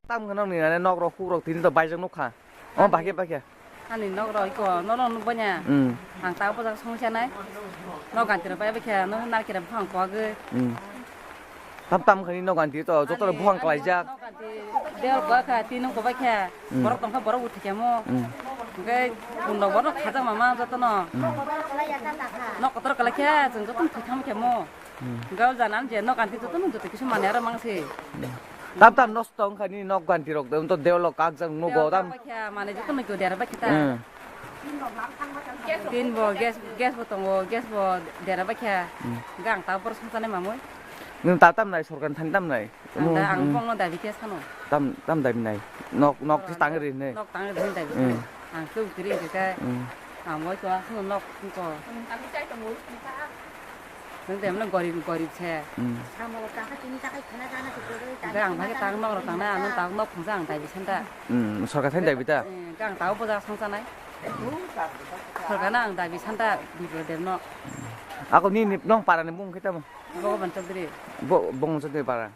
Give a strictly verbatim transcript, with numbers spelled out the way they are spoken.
Tam gwnang ni ane nok rok huk rok tini to baijak nukha. Oh, bakhe, bakhe. Ani nok rok iko, no, no, nukbanya. Hmm. Ang ta bojak songsa nai. No ganti rok bai bakhe, no narkira buphang kwagwi. Hmm. Tam tam khani no ganti to, joto rok buphang kwlaijak. No ganti, deo kwakha, tino kwbakha. Hmm. Borok tongkha, borok uthi kemo. Hmm. Hwnkhe, bundo borok khajak mama joto no. Hmm. No kotor kwlaikha, chwng joto thwi tham kemo. Hmm. Gao jana je nok ganti joto no joto kisu mane aro mangsi. Hmm. Tam tam nosto wngkha ni nok ganti rok de, to dewlo kakjak nugo tam. Kya mane joto no dera bakhe ta. Hmm. Tin bo gas, gas bo tongo, gas bo dera bakhe. Hmm. Gang ta por sung tane mamoi. Nung ta tam nai sorkar thani tam nai. Ang da ang Hmm. bongno dabi khe sano. Tam tam dabi nai. Nok nok Oh, tang ri ne. Nok tang ri dabi. Hmm. Ang tu kiri ke. Hmm. Ang moi to asno nok ko. Nung te mane gorib, gorib se. Hmm. Hwnkhe ang bai khe tak nok rok tangnai, ano tak nok phungsa ang dabi santa. Hmm, sorkar thani dabi ta? Eh, hwnkhe ang tao boja songsanai. Sorkar no ang dabi santa, bipro dem no. Ako nini nong para ni mung khe tamo? Bhagavan Chaudhary. Bo, Bhagavan Chaudhary para.